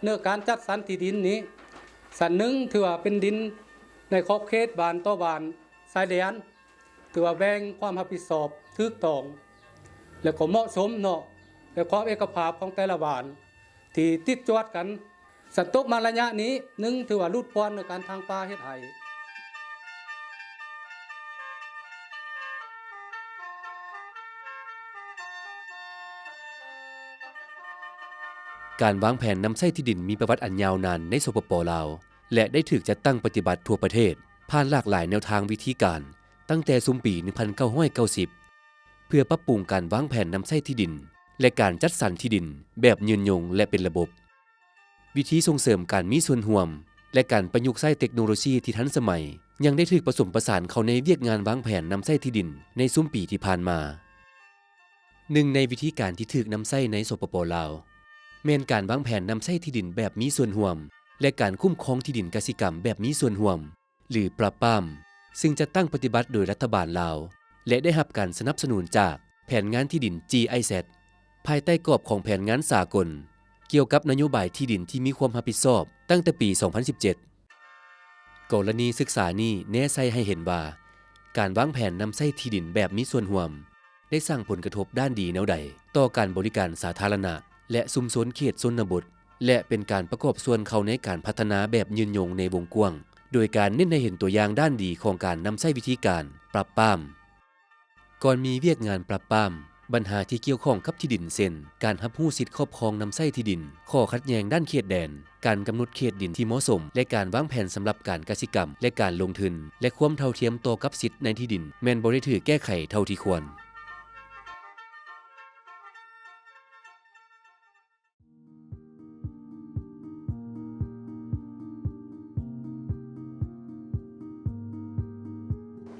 ເນື້ອການຈັດສັນທີ່ດິນນີ້ ຊັ້ນໜຶ່ງຖືວ່າເປັນດິນໃນຂອບເຂດບ້ານຕໍ່ບ້ານຊາຍແດນ ຖືວ່າແບ່ງຄວາມຮັບຜິດຊອບຖືກຕ້ອງ ແລະກໍເໝາະສົມເນາະ ແລະຄວາມເອກະພາບຂອງແຕ່ລະບ້ານທີ່ຕິດຈອດກັນ. ຊັ້ນຕົກມາໄລຍະນີ້ ໜຶ່ງ ຖືວ່າຫຼຸດຜ່ອນໃນການຖາງປ່າເຮັດໄຮ່. ການວາງແຜນນຳໃຊ້ທີ່ດິນມີປະຫວັດອັນຍາວນານໃນ ສປປ ລາວ ແລະ ໄດ້ຖືກຈັດຕັ້ງປະຕິບັດທົ່ວປະເທດ ຜ່ານຫຼາກຫຼາຍແນວທາງວິທີການ ຕັ້ງແຕ່ຊຸມປີໜຶ່ງພັນເກົ້າຮ້ອຍເກົ້າສິບ ເພື່ອປັບປຸງການວາງແຜນນຳໃຊ້ທີ່ດິນ ແລະ ການຈັດສັນທີ່ດິນແບບຍືນຍົງ ແລະ ເປັນລະບົບ. ວິທີສົ່ງເສີມການມີສ່ວນຮ່ວມ ແລະ ການປະຍຸກໃຊ້ເຕັກໂນໂລຊີທີ່ທັນສະໄໝ ຍັງໄດ້ຖືກປະສົມປະສານເຂົ້າໃນວຽກງານວາງແຜນນຳໃຊ້ທີ່ດິນໃນຊຸມປີທີ່ຜ່ານມາ. ໜຶ່ງໃນວິທີການທີ່ຖືກນຳໃຊ້ໃນ ສປປ ລາວ ແມ່ນການວາງແຜນນຳໃຊ້ທີ່ດິນແບບມີສ່ວນຮ່ວມ ແລະ ການຄຸ້ມຄອງທີ່ດິນກະສິກຳແບບມີສ່ວນຮ່ວມ ຫຼື PLUP/PALM ຊຶ່ງຈັດຕັ້ງປະຕິບັດໂດຍລັດຖະບານລາວ ແລະ ໄດ້ຮັບການສະໜັບສະໜູນຈາກແຜນງານທີ່ດິນ GIZ ພາຍໃຕ້ກອບຂອງແຜນງານສາກົນ ກ່ຽວກັບນະໂຍບາຍທີ່ດິນທີ່ມີຄວາມຮັບຜິດຊອບ ຕັ້ງແຕ່ປີສອງພັນສິບເຈັດ. ກໍລະນີສຶກສານີ້ແນໃສ່ໃຫ້ເຫັນວ່າ ການວາງແຜນນຳໃຊ້ທີ່ດິນແບບມີສ່ວນຮ່ວມ ໄດ້ສ້າງຜົນກະທົບດ້ານດີແນວໃດຕໍ່ການບໍລິການສາທາລະນະ ແລະ ຊຸມຊົນເຂດຊົນນະບົດ ແລະ ເປັນການປະກອບສ່ວນເຂົ້າໃນການພັດທະນາແບບຍືນຍົງໃນວົງກວ້າງ ໂດຍການເນັ້ນໃຫ້ເຫັນຕົວຢ່າງດ້ານດີຂອງການນຳໃຊ້ວິທີການ PLUP/PALM. ກ່ອນມີວຽກງານ PLUP/PALM ບັນຫາທີ່ກ່ຽວຂ້ອງກັບທີ່ດິນ ເຊັ່ນ ການຮັບຮູ້ສິດຄອບຄອງນຳໃຊ້ທີ່ດິນ, ຂໍ້ຂັດແຍ່ງດ້ານເຂດແດນ, ການກຳນົດເຂດດິນທີ່ເໝາະສົມ ແລະ ການວາງແຜນສຳລັບການກະສິກຳ ແລະ ການລົງທຶນ ແລະ ຄວາມເທົ່າທຽມຕໍ່ກັບສິດໃນທີ່ດິນ ແມ່ນບໍ່ໄດ້ຖືກແກ້ໄຂເທົ່າທີ່ຄວນ.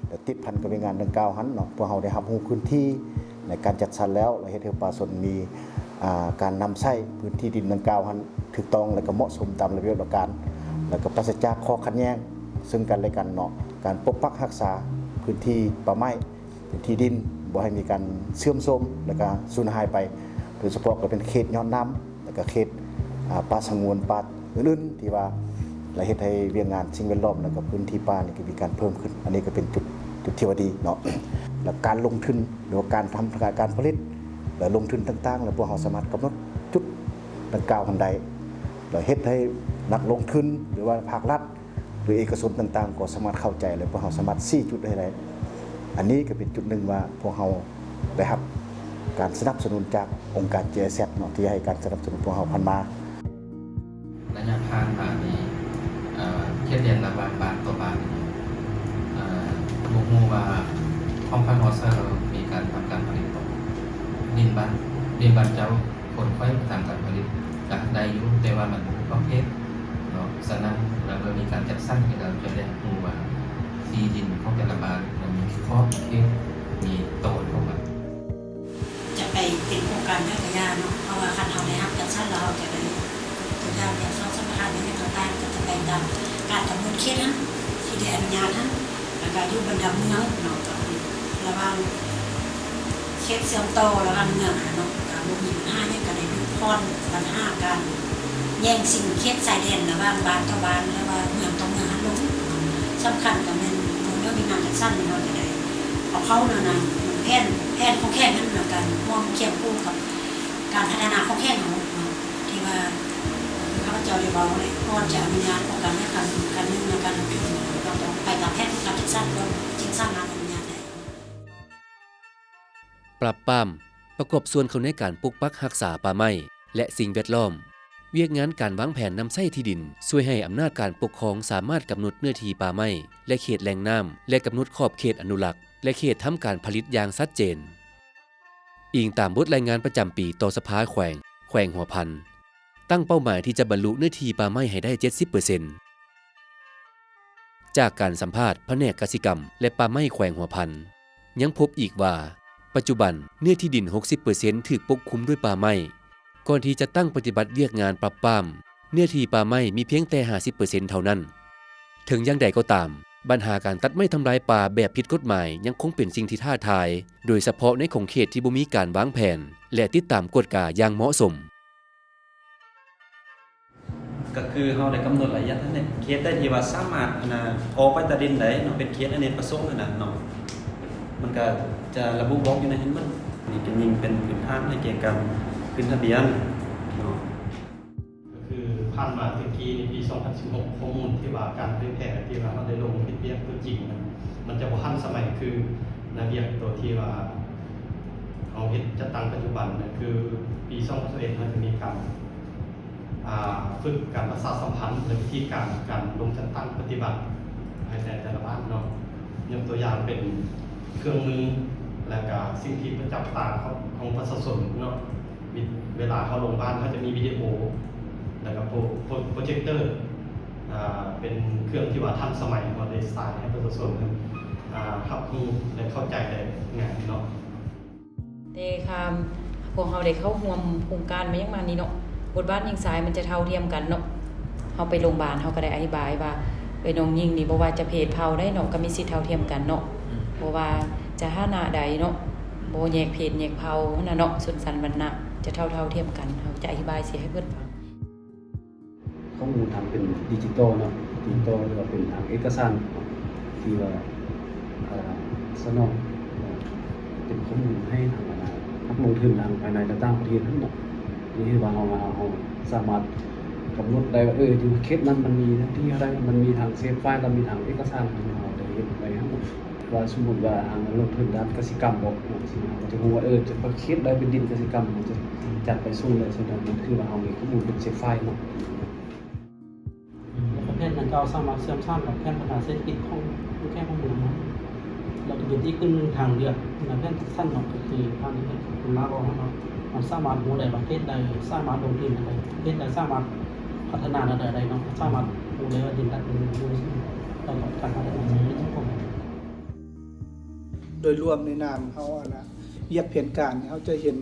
ແລະ ຕິດພັນກັບວຽກງານດັ່ງກ່າວຫັ້ນເນາະ, ພວກເຮົາໄດ້ຮັບຮູ້ພື້ນທີ່ໃນການຈັດສັນແລ້ວ ແລະ ເຮັດໃຫ້ປະຊາຊົນມີ ອ່າ ການນຳໃຊ້ພື້ນທີ່ດິນດັ່ງກ່າວຫັ້ນຖືກຕ້ອງ ແລະ ກໍເໝາະສົມຕາມລະບຽບຫຼັກການ ແລະ ກໍປາສະຈາກຂໍ້ຂັດແຍ່ງເຊິ່ງກັນ ແລະ ກັນເນາະ, ການປົກປັກຮັກສາພື້ນທີ່ປ່າໄມ້ ເປັນທີ່ດິນ ບໍ່ໃຫ້ມີການເສື່ອມໂຊມ ແລະ ກະສູນຫາຍໄປ, ໂດຍສະເພາະກໍເປັນເຂດຍອດນ້ຳ ແລະ ກະເຂດ ອ່າ ປ່າສະຫງວນ ປ່າອື່ນໆ ທີ່ວ່າ ລະເຮັດໃຫ້ວຽກງານສິ່ງແວດລ້ອມ ແລະ ກະພື້ນທີ່ປ່ານີ້ກໍມີການເພີ່ມຂຶ້ນ. ອັນນີ້ກໍເປັນຈຸດ ຈຸດທີ່ວ່າດີເນາະ. ແລະ ການລົງທຶນ ຫຼືວ່າການທຳການຜະລິດ ແລະ ລົງທຶນຕ່າງໆ ແລະ ພວກເຮົາສາມາດກຳນົດຈຸດດັ່ງກ່າວຫັ້ນໄດ້ ແລະ ເຮັດໃຫ້ນັກລົງທຶນ ຫຼືວ່າພາກລັດ ຫຼືເອກະຊົນຕ່າງໆ ກໍສາມາດເຂົ້າໃຈ ແລະ ພວກເຮົາສາມາດຊີ້ຈຸດໃຫ້ໄດ້. ອັນນີ້ກໍເປັນຈຸດໜຶ່ງວ່າພວກເຮົາໄດ້ຮັບການສະໜັບສະໜູນຈາກອົງການ GIZ ເນາະ ທີ່ໃຫ້ການສະໜັບສະໜູນພວກເຮົາຜ່ານມາ. ໄລຍະຜ່ານມານີ້ ເຂດແດນລະຫວ່າງບ້ານຕໍ່ບ້ານນີ້ ບໍ່ຮູ້ວ່າຂອງພາກຮອດເຊີມີການທຳການຜະລິດບໍ່? ດິນບ້ານ ດິນບ້ານເຈົ້າ ຄົນຂ້ອຍໄປທຳການຜະລິດກະໄດ້ຢູ່ ແຕ່ວ່າມັນບໍ່ມີຂອບເຂດເນາະ. ສະນັ້ນ ເມື່ອມີການຈັດສັນໃຫ້ແລ້ວ ຈະໄດ້ຮູ້ວ່າທີ່ດິນຂອງແຕ່ລະບ້ານມັນມີຂອບເຂດ ມີໂຕນຂອງມັນ. ຈະໄປເປັນໂຄງການໃດກະຢ່າເນາະ, ເພາະວ່າຄັນເຮົາໄດ້ຮັບຈັດສັນແລ້ວ ເຮົາຈະໄດ້ຕົວຢ່າງແບບຊອກສຳປະທານ ແບບຫຍັງຕ່າງໆ ກໍຈະໄປຕາມການກຳນົດເຂດຫັ້ນ ທີ່ໄດ້ອະນຸຍາດຫັ້ນ ແລ້ວກະຢູ່ບັນດາເມືອງເນາະ ກໍຄືລະຫວ່າງ ເຂດເຊື່ອມຕໍ່ລະຫວ່າງເມືອງຫັ້ນເນາະ ກະບໍ່ມີບັນຫາຫຍັງ ກະໄດ້ຫຼຸດຜ່ອນບັນຫາການແຍ່ງຊິງເຂດຊາຍແດນລະຫວ່າງບ້ານຕໍ່ບ້ານ ຫຼືວ່າເມືອງຕໍ່ເມືອງຫັ້ນລົງ. ສຳຄັນກະແມ່ນເລື່ອງວຽກງານຈັດສັນນີ້ ເຮົາຈະໄດ້ເອົາເຂົ້າແນວນັ້ນ ແຜນ ແຜນຂອງແຂວງຫັ້ນນະ ການຮ່ວມຄຽງຄູ່ກັບການພັດທະນາຂອງແຂວງເຮົາເນາະ ທີ່ວ່າຂ້າພະເຈົ້າໄດ້ເວົ້າແລ້ວ ກ່ອນຈະອະນຸຍາດຂອງການຈັດການ ການເງິນ ແລະ ການລົງທຶນ ເຮົາຕ້ອງໄປຕາມແຜນຂອງການຈັດສັນກ່ອນ ຈຶ່ງສາມາດອະນຸຍາດໄດ້. PLUP/PALM ປະກອບສ່ວນເຂົ້າໃນການປົກປັກຮັກສາປ່າໄມ້ ແລະ ສິ່ງແວດລ້ອມ. ວຽກງານການວາງແຜນນຳໃຊ້ທີ່ດິນ ຊ່ວຍໃຫ້ອຳນາດການປົກຄອງສາມາດກຳນົດເນື້ອທີ່ປ່າໄມ້ ແລະ ເຂດແຫຼ່ງນ້ຳ ແລະ ກຳນົດຂອບເຂດອະນຸລັກ ແລະ ເຂດທຳການຜະລິດຢ່າງຊັດເຈນ. ອີງຕາມບົດລາຍງານປະຈຳປີຕໍ່ສະພາແຂວງ ແຂວງຫົວພັນ ຕັ້ງເປົ້າໝາຍທີ່ຈະບັນລຸເນື້ອທີ່ປ່າໄມ້ໃຫ້ໄດ້ເຈັດສິບເປີເຊັນ. ຈາກການສຳພາດພະແນກກະສິກຳ ແລະ ປ່າໄມ້ແຂວງຫົວພັນ ຍັງພົບອີກວ່າ ປັດຈຸບັນເນື້ອທີ່ດິນຫົກສິບເປີເຊັນຖືກປົກຄຸມດ້ວຍປ່າໄມ້. ກ່ອນທີ່ຈະຕັ້ງປະຕິບັດວຽກງານ PLUP/PALM ເນື້ອທີ່ປ່າໄມ້ມີພຽງແຕ່ຫ້າສິບເປີເຊັນເທົ່ານັ້ນ. ເຖິງຢ່າງໃດກໍຕາມ, ບັນຫາການຕັດໄມ້ທຳລາຍປ່າແບບຜິດກົດໝາຍຍັງຄົງເປັນສິ່ງທີ່ທ້າທາຍ, ໂດຍສະເພາະໃນຂົງເຂດທີ່ບໍ່ມີການວາງແຜນ ແລະ ຕິດຕາມກວດກາຢ່າງເໝາະສົມ. ກໍຄືເຮົາໄດ້ກຳນົດລາຍລະອຽດຫັ້ນແຫຼະ ເຂດໃດທີ່ວ່າສາມາດ ອັນນ່າ ອອກໄປຕາດິນໄດ້ເນາະ ເປັນເຂດອະເນກປະສົງຫັ້ນນະເນາະ ມັນກໍຈະລະບຸບອກຢູ່ໃນຫັ້ນໝົດ. ນີ້ກໍຍິ່ງເປັນພື້ນຖານໃຫ້ແກ່ການຂຶ້ນທະບຽນເນາະ. ກໍຄືຜ່ານມາແຕ່ກີ້ໃນປີສອງພັນສິບຫົກ ຂໍ້ມູນທີ່ວ່າການເຜີຍແຜ່ທີ່ວ່າເຮົາໄດ້ລົງເຮັດວຽກຕົວຈິງນະ ມັນຈະບໍ່ທັນສະໄໝຄືລະບຽບຕົວທີ່ວ່າເຮົາເຮັດຈັດຕັ້ງປັດຈຸບັນນະ. ຄືປີສອງພັນຊາວເອັດ ເຮົາຈະມີການ ອ່າ ຝຶກການປະຊາສຳພັນ ແລະ ວິທີການ ການລົງຈັດຕັ້ງປະຕິບັດພາຍໃນແຕ່ລະບ້ານເນາະ. ຍົກຕົວຢ່າງເປັນເຄື່ອງມື ແລະ ກະສິ່ງທີ່ປະຈັບຕາຂອງ ຂອງປະຊາຊົນເນາະ. ເວລາເຮົາລົງບ້ານ ເຮົາຈະມີວິດີໂອ ແລ້ວກໍໂປ ໂປ ໂປເຈັກເຕີ ອ່າ ເປັນເຄື່ອງທີ່ວ່າທັນສະໄໝ ເຮົາໄດ້ສາຍໃຫ້ປະຊາຊົນ ອ່າ ຮັບຮູ້ ແລະ ເຂົ້າໃຈໄດ້ງ່າຍເນາະ. ແຕ່ຂ້າມພວກເຮົາໄດ້ເຂົ້າຮ່ວມໂຄງການມາຫຍັງມານີ້ເນາະ ບົດບາດຍິງຊາຍມັນຈະເທົ່າທຽມກັນເນາະ. ເຮົາໄປໂຮງບານ ເຮົາກໍໄດ້ອະທິບາຍວ່າ ເອີ ນ້ອງຍິງນີ້ບໍ່ວ່າຈະເພດເຜົ່າໃດເນາະ ກໍມີສິດເທົ່າທຽມກັນເນາະ ອືມ ບໍ່ວ່າຈະຖານະໃດເນາະ ບໍ່ແຍກເພດແຍກເຜົ່າຫັ້ນນະເນາະ ຊົນຊັ້ນວັນນະ ຈະເທົ່າ ເທົ່າທຽມກັນ. ເຮົາຈະອະທິບາຍຊິໃຫ້ເພິ່ນຟັງ. ຂໍ້ມູນທາງເປັນດິຈິຕອນເນາະ ດິຈິຕອນ ຫຼືວ່າເປັນທາງເອກະສານທີ່ວ່າ ເອີ ສະໜອງ ເປັນຂໍ້ມູນໃຫ້ທາງ ອັນນ່າ ນັກລົງທຶນທາງພາຍໃນ ແລະ ຕ່າງປະເທດນັ້ນເນາະ. ນີ້ຄືວ່າເຮົາ ເຮົາ ເຮົາສາມາດກຳນົດໄດ້ວ່າ ເອີ ຢູ່ເຂດນັ້ນມັນມີເນື້ອທີ່ເທົ່າໃດ ມັນມີທາງເຊຟໄຟລ໌ ແລ້ວມີທາງເອກະສານ ເຮົາໄດ້ເຮັດໄວ້ຫັ້ນເນາະ. ວ່າສົມມຸດວ່າເຮົາລົງທຶນດ້ານກະສິກຳບໍ ເຮົາກໍຈະຮູ້ວ່າ ເອີ ຈະເຂດໃດເປັນດິນກະສິກຳ ເຮົາຈະຈັດໄປສູນໃດ ສະນັ້ນມັນຄືວ່າເຮົາມີຂໍ້ມູນເປັນເຊຟໄຟລ໌ເນາະ. ແລ້ວກໍແຜນດັ່ງກ່າວສາມາດເຊື່ອມສານກັບແຜນພັດທະນາເສດຖະກິດຂອງແຂວງຂອງເມືອງເຮົາ ແລ້ວກໍເປັນອີກໜຶ່ງທາງເລືອກໃນແຜນຈັດສັນເນາະ ກໍຄືທາງທີ່ເພິ່ນມາບອກເຮົາເນາະ ມັນສາມາດຮູ້ໄດ້ວ່າເຂດໃດສາມາດລົງທຶນໄດ້ ເຂດໃດສາມາດພັດທະນາໄດ້ເນາະ ສາມາດຮູ້ໄດ້ວ່າດິນໃດເປັນດິນ ແລ້ວກໍການພັດທະນາເສດຖະກິດຂອງ ໂດຍລວມໃນນາມເຮົາ ອັນນ່າ ວຽກແຜນການ ເຮົາຈະເຫັນ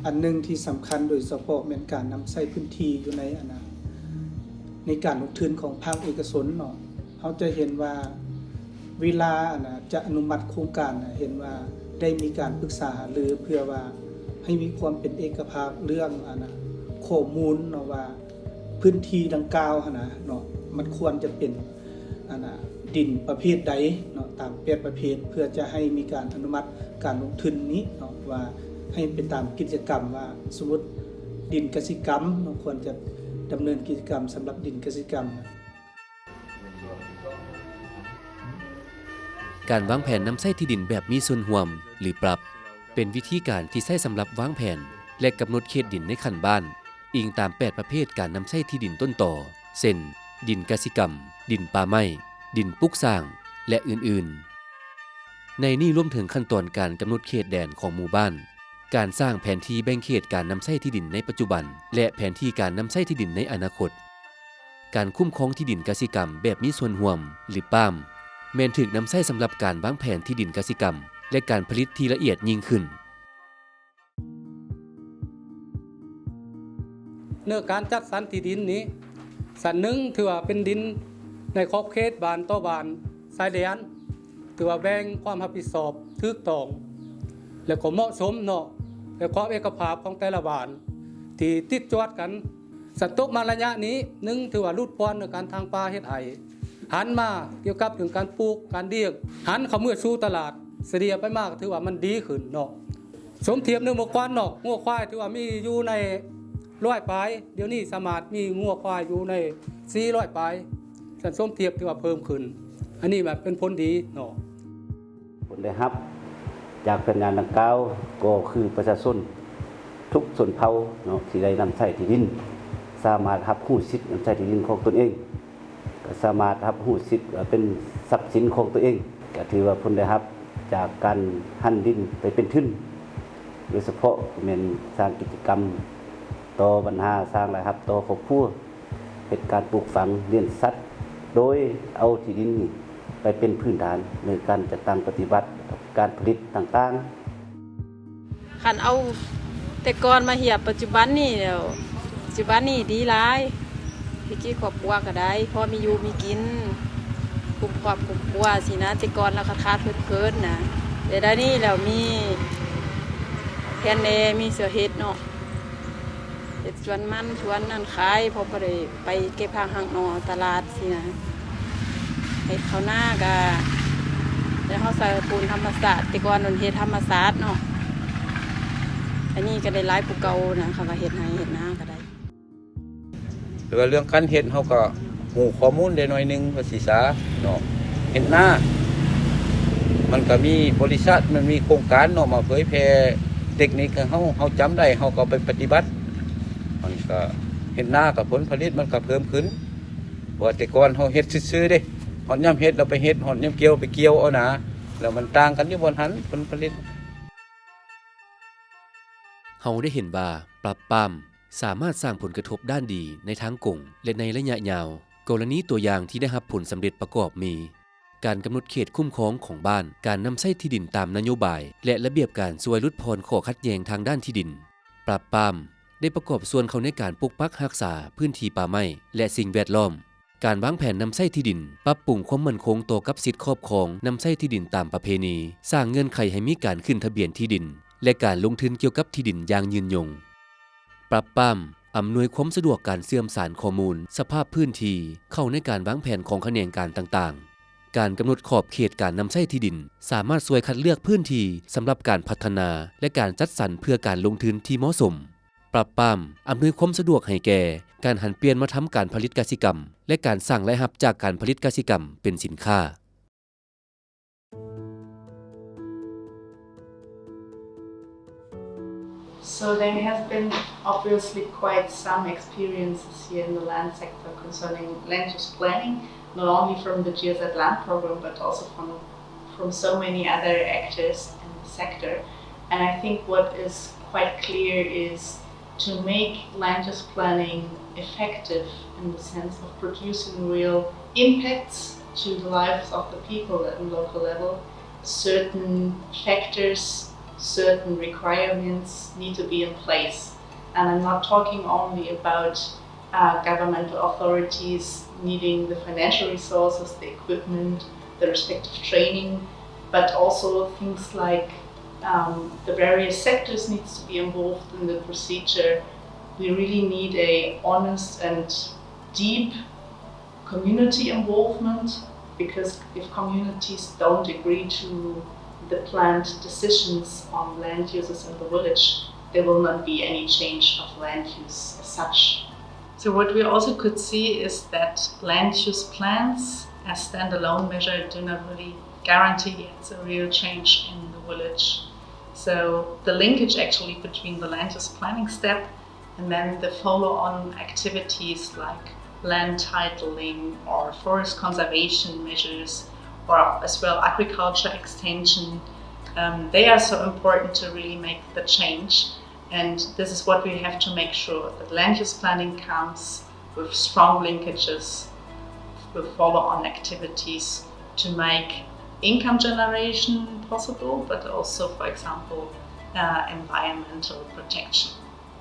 ອັນໜຶ່ງທີ່ສຳຄັນ ໂດຍສະເພາະແມ່ນການນຳໃຊ້ພື້ນທີ່ຢູ່ໃນ ອັນນ່າ ໃນການລົງທຶນຂອງພາກເອກະຊົນເນາະ. ເຮົາຈະເຫັນວ່າເວລາ ອັນນ່າ ຈະອະນຸມັດໂຄງການນະ ເຫັນວ່າໄດ້ມີການປຶກສາຫາລືເພື່ອວ່າໃຫ້ມີຄວາມເປັນເອກະພາບເລື່ອງ ອັນນ່າ ຂໍ້ມູນເນາະ ວ່າພື້ນທີ່ດັ່ງກ່າວຫັ້ນນະເນາະ ມັນຄວນຈະເປັນ ອັນນ່າ ດິນປະເພດໃດເນາະ ຕາມແປດປະເພດ ເພື່ອຈະໃຫ້ມີການອະນຸມັດການລົງທຶນນີ້ເນາະ ວ່າໃຫ້ໄປຕາມກິດຈະກຳ ວ່າສົມມຸດດິນກະສິກຳເນາະ ຄວນຈະດຳເນີນກິດຈະກຳສຳລັບດິນກະສິກຳ. ການວາງແຜນນຳໃຊ້ທີ່ດິນແບບມີສ່ວນຮ່ວມ ຫຼື ປັບ ເປັນວິທີການທີ່ໃຊ້ສຳລັບວາງແຜນ ແລະ ກຳນົດເຂດດິນໃນຂັ້ນບ້ານ ອີງຕາມແປດປະເພດການນຳໃຊ້ທີ່ດິນຕົ້ນຕໍ ເຊັ່ນ ດິນກະສິກຳ, ດິນປ່າໄມ້, ດິນປຸກສ້າງ ແລະ ອື່ນໆ. ໃນນີ້ລວມເຖິງຂັ້ນຕອນການກຳນົດເຂດແດນຂອງໝູ່ບ້ານ, ການສ້າງແຜນທີ່ແບ່ງເຂດການນຳໃຊ້ທີ່ດິນໃນປັດຈຸບັນ ແລະ ແຜນທີ່ການນຳໃຊ້ທີ່ດິນໃນອະນາຄົດ. ການຄຸ້ມຄອງທີ່ດິນກະສິກຳແບບມີສ່ວນຮ່ວມ ຫຼື ປາມ ແມ່ນຖືກນຳໃຊ້ສຳລັບການວາງແຜນທີ່ດິນກະສິກຳ ແລະ ການຜະລິດທີ່ລະອຽດຍິ່ງຂຶ້ນ. ເນື້ອການຈັດສັນທີ່ດິນນີ້ ຊັ້ນໜຶ່ງ ຖືວ່າເປັນດິນໃນຂອບເຂດບ້ານຕໍ່ບ້ານຊາຍແດນ ຖືວ່າແບ່ງຄວາມຮັບຜິດຊອບຖືກຕ້ອງ ແລະ ກໍເໝາະສົມເນາະ ແລະ ຄວາມເອກະພາບຂອງແຕ່ລະບ້ານທີ່ຕິດຈອດກັນ. ສັນຕົກມາໄລຍະນີ້ ໜຶ່ງ ຖືວ່າຫຼຸດຜ່ອນໃນການຖາງປ່າເຮັດໄຮ່ ຫັນມາກ່ຽວກັບເລື່ອງການປູກ ການລ້ຽງ ຫັນເຂົ້າເມືອສູ່ຕະຫຼາດ ສະເລ່ຍໄປມາກໍຖືວ່າມັນດີຂຶ້ນເນາະ. ສົມທຽບໃນເມື່ອກ່ອນເນາະ ງົວຄວາຍຖືວ່າມີຢູ່ໃນຮ້ອຍປາຍ ດຽວນີ້ສາມາດມີງົວຄວາຍຢູ່ໃນສີ່ຮ້ອຍປາຍ ສັນສົມທຽບຖືວ່າເພີ່ມຂຶ້ນ ອັນນີ້ແບບເປັນຜົນດີເນາະ. ຜົນໄດ້ຮັບຈາກແຜນງານດັ່ງກ່າວ ກໍຄືປະຊາຊົນທຸກຊົນເຜົ່າເນາະ ທີ່ໄດ້ນຳໃຊ້ທີ່ດິນ ສາມາດຮັບຮູ້ສິດນຳໃຊ້ທີ່ດິນຂອງຕົນເອງ ກໍສາມາດຮັບຮູ້ສິດວ່າເປັນຊັບສິນຂອງຕົວເອງ ກໍຖືວ່າຜົນໄດ້ຮັບຈາກການຫັນດິນໄປເປັນທຶນ ໂດຍສະເພາະແມ່ນສ້າງກິດຈະກຳ ຕໍ່ບັນຫາ ສ້າງລາຍຮັບຕໍ່ຄອບຄົວ ເຮັດການປູກຝັງ, ລ້ຽງສັດ ໂດຍເອົາທີ່ດິນນີ້ໄປເປັນພື້ນຖານໃນການຈັດຕັ້ງປະຕິບັດການຜະລິດຕ່າງໆ. ຄັນເອົາແຕ່ກ່ອນມາທຽບປັດຈຸບັນນີ້ແລ້ວ ປັດຈຸບັນນີ້ດີຫຼາຍ. ແຕ່ກີ້ຄອບຄົວກໍໄດ້ພໍມີຢູ່ມີກິນ ກຸ້ມຄອບກຸ້ມຄົວຊີ້ນະ, ແຕ່ກ່ອນລະຂາດໆເຂີນໆນະ, ແຕ່ດຽວນີ້ແລ້ວມີແຜນແດ່ ມີເສື້ອເຮັດເນາະ. ເຮັດສວນມັນ ສວນນັ້ນຂາຍ ເພາະບໍ່ໄດ້ໄປເກັບຜັກຫັກໜໍ່ຕະຫຼາດຊີ້ນະ. ເຮັດເຂົ້ານາກະ ແລ້ວເຮົາໃສ່ປູນທຳມະຊາດ ແຕ່ກ່ອນນັ້ນເຮັດທຳມະຊາດເນາະ. ອັນນີ້ກະໄດ້ຫຼາຍກວ່າເກົ່ານະ ຄັນວ່າເຮັດໄຮ່ເຮັດນາກະໄດ້. ແຕ່ວ່າເລື່ອງການເຮັດ ເຮົາກໍຮູ້ຂໍ້ມູນໄດ້ໜ້ອຍໜຶ່ງວ່າຊີ້ສາເນາະ. ເຮັດນາ ມັນກໍມີບໍລິສັດ ມັນມີໂຄງການເນາະ ມາເຜີຍແຜ່ເຕັກນິກໃຫ້ເຮົາ ເຮົາຈຳໄດ້ ເຮົາກໍໄປປະຕິບັດ. ມັນກໍ ເຮັດນາກໍຜົນຜະລິດມັນກໍເພີ່ມຂຶ້ນ ເພາະວ່າແຕ່ກ່ອນເຮົາເຮັດຊື່ໆເດ້ ຮອດຍາມເຮັດລະໄປເຮັດ ຮອດຍາມກ່ຽວໄປກ່ຽວເອົານາ ແລ້ວມັນຕ່າງກັນຢູ່ບ່ອນຫັ້ນ ຜົນຜະລິດ. ເຮົາໄດ້ເຫັນວ່າ ປາບປາມ ສາມາດສ້າງຜົນກະທົບດ້ານດີໃນທາງກົງ ແລະ ໃນໄລຍະຍາວ. ກໍລະນີຕົວຢ່າງທີ່ໄດ້ຮັບຜົນສຳເລັດປະກອບມີ ການກຳນົດເຂດຄຸ້ມຄອງຂອງບ້ານ, ການນຳໃຊ້ທີ່ດິນຕາມນະໂຍບາຍ ແລະ ລະບຽບການຊ່ວຍຫຼຸດຜ່ອນຂໍ້ຂັດແຍ່ງທາງດ້ານທີ່ດິນ. ປາບປາມ ໄດ້ປະກອບສ່ວນເຂົ້າໃນການປົກປັກຮັກສາພື້ນທີ່ປ່າໄມ້ ແລະ ສິ່ງແວດລ້ອມ, ການວາງແຜນນຳໃຊ້ທີ່ດິນ, ປັບປຸງຄວາມໝັ້ນຄົງຕໍ່ກັບສິດຄອບຄອງນຳໃຊ້ທີ່ດິນຕາມປະເພນີ, ສ້າງເງື່ອນໄຂໃຫ້ມີການຂຶ້ນທະບຽນທີ່ດິນ ແລະ ການລົງທຶນກ່ຽວກັບທີ່ດິນຢ່າງຍືນຍົງ. ປາບປາມ ອຳນວຍຄວາມສະດວກການເຊື່ອມສານຂໍ້ມູນສະພາບພື້ນທີ່ເຂົ້າໃນການວາງແຜນຂອງຂະແໜງການຕ່າງໆ. ການກຳນົດຂອບເຂດການນຳໃຊ້ທີ່ດິນ ສາມາດຊ່ວຍຄັດເລືອກພື້ນທີ່ສຳລັບການພັດທະນາ ແລະ ການຈັດສັນເພື່ອການລົງທຶນທີ່ເໝາະສົມ. ປາບປາມ ອຳນວຍຄວາມສະດວກໃຫ້ແກ່ການຫັນປ່ຽນມາທຳການຜະລິດກະສິກຳ ແລະ ການສ້າງລາຍຮັບຈາກການຜະລິດກະສິກຳເປັນສິນຄ້າ. So there has been obviously quite some experiences here in the land sector concerning land use planning, not only from the G I Z land program, but also from, from so many other actors in the sector. And I think what is quite clear is to make land use planning effective in the sense of producing real impacts to the lives of the people at the local level, certain factors, certain requirements need to be in place. And I'm not talking only about uh, governmental authorities needing the financial resources, the equipment, the respective training, but also things like um, the various sectors needs to be involved in the procedure. We really need a honest and deep community involvement, because if communities don't agree to the planned decisions on land uses in the village, there will not be any change of land use as such. So what we also could see is that land use plans as standalone measure do not really guarantee yet a real change in the village. So the linkage actually between the land use planning step and then the follow-on activities like land titling or forest conservation measures or as well agriculture extension, um, they are so important to really make the change. And this is what we have to make sure, that land use planning comes with strong linkages with follow-on activities to make income generation possible, but also, for example, uh, environmental protection.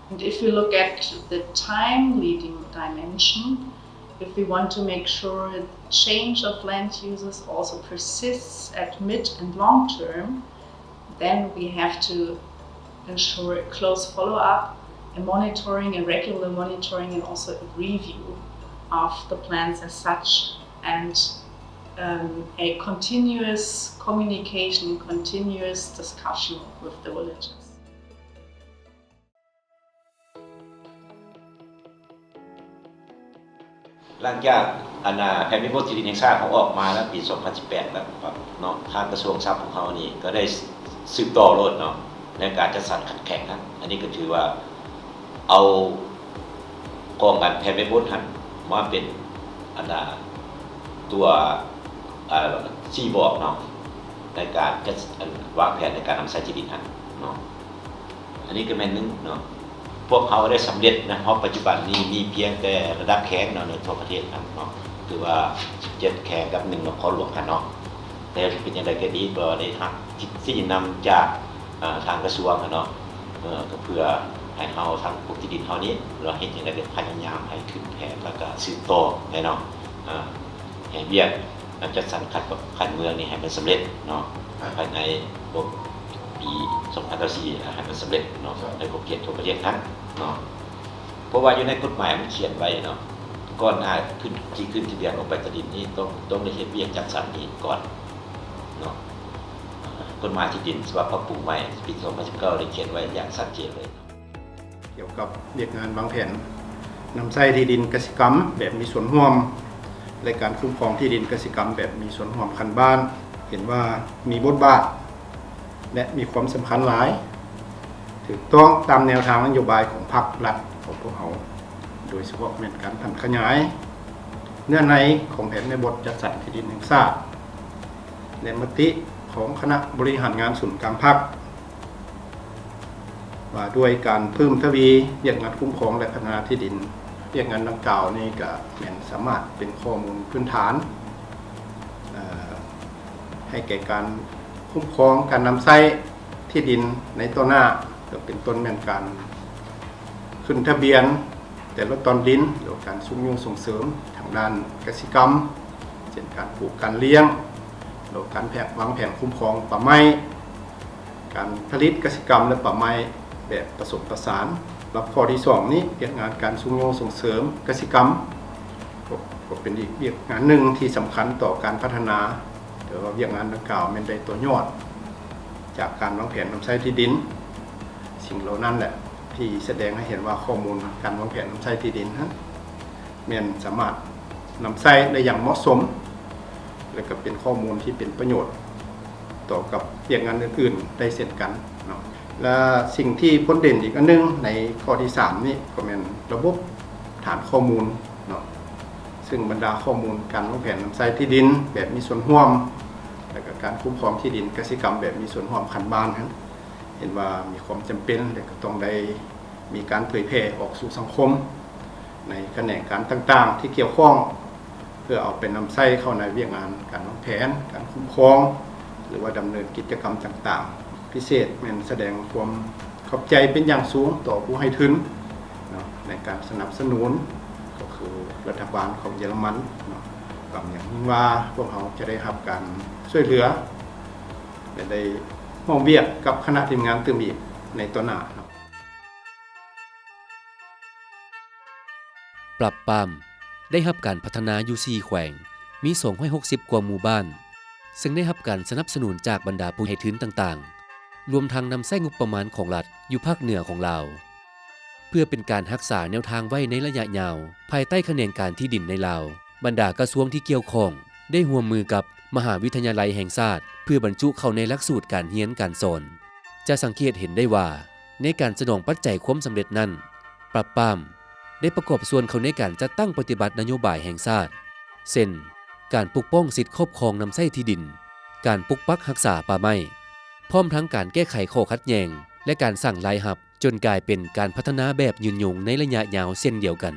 And if we look at the time leading dimension, if we want to make sure the change of land uses also persists at mid and long term, then we have to ensure a close follow-up, a monitoring, a regular monitoring, and also a review of the plans as such, and um, a continuous communication, continuous discussion with the villagers. ຫຼັງຈາກອັນນາແຜນແມ່ບົດທີ່ດິນແຫ່ງຊາດເຮົາອອກມາແລ້ວປີສອງພັນສິບແປດແລ້ວເນາະ ທາງກະຊວງຊັບຂອງເຮົານີ້ກໍໄດ້ສືບຕໍ່ໂລດເນາະ ໃນການຈັດສັນຂັດແຂງຫັ້ນ ອັນນີ້ກໍຖືວ່າເອົາກອງການແຜນແມ່ບົດຫັ້ນມາເປັນອັນນາຕົວຊີ້ບອກເນາະ ໃນການຈັດ ອັນ ວາງແຜນໃນການນຳໃຊ້ທີ່ດິນຫັ້ນເນາະ. ອັນນີ້ກໍແມ່ນໜຶ່ງເນາະ ພວກເຮົາໄດ້ສຳເລັດນະ ເຮົາປັດຈຸບັນນີ້ມີພຽງແຕ່ລະດັບແຂວງເນາະ ໃນທົ່ວປະເທດຫັ້ນເນາະ ຖືວ່າສິບເຈັດແຂວງກັບໜຶ່ງນະຄອນຫຼວງຫັ້ນເນາະ ແຕ່ເປັນຈັ່ງໃດກໍດີ ກໍໄດ້ຮັບສິດຊີ້ນຳຈາກ ເອີ ທາງກະຊວງຫັ້ນເນາະ ເອີ ກໍເພື່ອໃຫ້ເຮົາທາງກົມທີ່ດິນເຮົານີ້ ເຮົາເຮັດຈັ່ງໃດກໍພະຍາຍາມໃຫ້ຂຶ້ນແຜນ ແລ້ວກໍສືບຕໍ່ແນ່ເນາະ ເອີ ໃຫ້ວຽກ ການຈັດສັນຂັ້ນ ຂັ້ນເມືອງນີ້ໃຫ້ມັນສຳເລັດເນາະ ພາຍໃນ ປີສອງພັນຊາວສີ່ ໃຫ້ມັນສຳເລັດເນາະ ໃນຂົງເຂດທົ່ວປະເທດຫັ້ນເນາະ. ເພາະວ່າຢູ່ໃນກົດໝາຍມັນຂຽນໄວ້ເນາະ ກ່ອນໜ້າຂຶ້ນ ທີ່ຂຶ້ນທະບຽນລົງໃບຕາດິນນີ້ ຕ້ອງ ຕ້ອງໄດ້ເຮັດວຽກຈັດສັນດິນກ່ອນເນາະ. ກົດໝາຍທີ່ດິນສະບັບປັບປຸງໃໝ່ປີສອງພັນສິບເກົ້າ ໄດ້ຂຽນໄວ້ຢ່າງຊັດເຈນເລີຍ. ກ່ຽວກັບວຽກງານວາງແຜນນຳໃຊ້ທີ່ດິນກະສິກຳແບບມີສ່ວນຮ່ວມ ແລະ ການຄຸ້ມຄອງທີ່ດິນກະສິກຳແບບມີສ່ວນຮ່ວມຂັ້ນບ້ານ ເຫັນວ່າມີບົດບາດ ແລະ ມີຄວາມສຳຄັນຫຼາຍ, ຖືກຕ້ອງຕາມແນວທາງນະໂຍບາຍຂອງພັກລັດຂອງພວກເຮົາ, ໂດຍສະເພາະແມ່ນການຜັນຂະຫຍາຍເນື້ອໃນຂອງແຜນແມ່ບົດຈັດສັນທີ່ດິນແຫ່ງຊາດ ແລະ ມະຕິຂອງຄະນະບໍລິຫານງານສູນກາງພັກ ວ່າດ້ວຍການເພີ່ມທະວີວຽກງານຄຸ້ມຄອງ ແລະ ພັດທະນາທີ່ດິນ. ວຽກງານດັ່ງກ່າວນີ້ກະແມ່ນສາມາດເປັນຂໍ້ມູນພື້ນຖານ ເອີ ໃຫ້ແກ່ການຄຸ້ມຄອງການນຳໃຊ້ທີ່ດິນໃນຕໍ່ໜ້າ, ກໍເປັນຕົ້ນແມ່ນການຂຶ້ນທະບຽນແຕ່ລະຕອນດິນ ຫຼືວ່າການຊຸກຍູ້ສົ່ງເສີມທາງດ້ານກະສິກຳ ເຊັ່ນ ການປູກ, ການລ້ຽງ ຫຼືວ່າການແຜນ ວາງແຜນຄຸ້ມຄອງປ່າໄມ້, ການຜະລິດກະສິກຳ ແລະ ປ່າໄມ້ແບບປະສົມປະສານ. ສຳລັບຂໍ້ທີສອງນີ້ ວຽກງານການຊຸກຍູ້ສົ່ງເສີມກະສິກຳ ກໍ ກໍເປັນອີກວຽກງານໜຶ່ງທີ່ສຳຄັນຕໍ່ການພັດທະນາ, ແຕ່ວ່າວຽກງານດັ່ງກ່າວແມ່ນໄດ້ຕໍ່ຍອດຈາກການວາງແຜນນຳໃຊ້ທີ່ດິນ. ສິ່ງເຫຼົ່ານັ້ນແຫຼະທີ່ສະແດງໃຫ້ເຫັນວ່າຂໍ້ມູນການວາງແຜນນຳໃຊ້ທີ່ດິນນັ້ນ ແມ່ນສາມາດນຳໃຊ້ໄດ້ຢ່າງເໝາະສົມ ແລະ ກໍເປັນຂໍ້ມູນທີ່ເປັນປະໂຫຍດຕໍ່ກັບວຽກງານອື່ນໆໄດ້ເຊັ່ນກັນເນາະ. ແລະ ສິ່ງທີ່ພົ້ນເດັ່ນອີກອັນໜຶ່ງໃນຂໍ້ທີສາມນີ້ ກໍແມ່ນລະບົບຖານຂໍ້ມູນເນາະ, ເຊິ່ງບັນດາຂໍ້ມູນການວາງແຜນນຳໃຊ້ທີ່ດິນແບບມີສ່ວນຮ່ວມ ແລະ ກໍການຄຸ້ມຄອງທີ່ດິນກະສິກຳແບບມີສ່ວນຮ່ວມຂັ້ນບ້ານນັ້ນ ເຫັນວ່າມີຄວາມຈຳເປັນ ແລະ ກໍຕ້ອງໄດ້ ມີການເຜີຍແຜ່ອອກສູ່ສັງຄົມ ໃນຂະແໜງການຕ່າງໆທີ່ກ່ຽວຂ້ອງ ເພື່ອເອົາໄປນຳໃຊ້ເຂົ້າໃນວຽກງານການວາງແຜນ, ການຄຸ້ມຄອງ ຫຼືວ່າດຳເນີນກິດຈະກຳຕ່າງໆ. ພິເສດແມ່ນສະແດງຄວາມຂອບໃຈເປັນຢ່າງສູງຕໍ່ຜູ້ໃຫ້ທຶນເນາະ ໃນການສະໜັບສະໜູນ ກໍຄືລັດຖະບານຂອງເຢຍລະມັນເນາະ. ຫວັງຢ່າງຍິ່ງວ່າພວກເຮົາຈະໄດ້ຮັບການຊ່ວຍເຫຼືອ ແລະ ໄດ້ຮ່ວມວຽກກັບຄະນະທີມງານຕື່ມອີກໃນຕໍ່ໜ້າເນາະ. ປາບປາມ ໄດ້ຮັບການພັດທະນາຢູ່ສີ່ແຂວງ, ມີສອງຮ້ອຍຫົກສິບກວ່າໝູ່ບ້ານ, ເຊິ່ງໄດ້ຮັບການສະໜັບສະໜູນຈາກບັນດາຜູ້ໃຫ້ທຶນຕ່າງໆ, ລວມທັງນຳໃຊ້ງົບປະມານຂອງລັດຢູ່ພາກເໜືອຂອງລາວ. ເພື່ອເປັນການຮັກສາແນວທາງໄວ້ໃນໄລຍະຍາວ, ພາຍໃຕ້ຂະແໜງການທີ່ດິນໃນລາວ, ບັນດາກະຊວງທີ່ກ່ຽວຂ້ອງໄດ້ຮ່ວມມືກັບມະຫາວິທະຍາໄລແຫ່ງຊາດ ເພື່ອບັນຈຸເຂົ້າໃນຫຼັກສູດການຮຽນການສອນ. ຈະສັງເກດເຫັນໄດ້ວ່າ ໃນການສະໜອງປັດໄຈຄວາມສຳເລັດນັ້ນ, ປາບປາມ ໄດ້ປະກອບສ່ວນເຂົ້າໃນການຈັດຕັ້ງປະຕິບັດນະໂຍບາຍແຫ່ງຊາດ ເຊັ່ນ ການປົກປ້ອງສິດຄອບຄອງນຳໃຊ້ທີ່ດິນ, ການປົກປັກຮັກສາປ່າໄມ້, ພ້ອມທັງການແກ້ໄຂຂໍ້ຂັດແຍ່ງ ແລະ ການສ້າງລາຍຮັບ, ຈົນກາຍເປັນການພັດທະນາແບບຍືນຍົງໃນໄລຍະຍາວເຊັ່ນດຽວກັນ.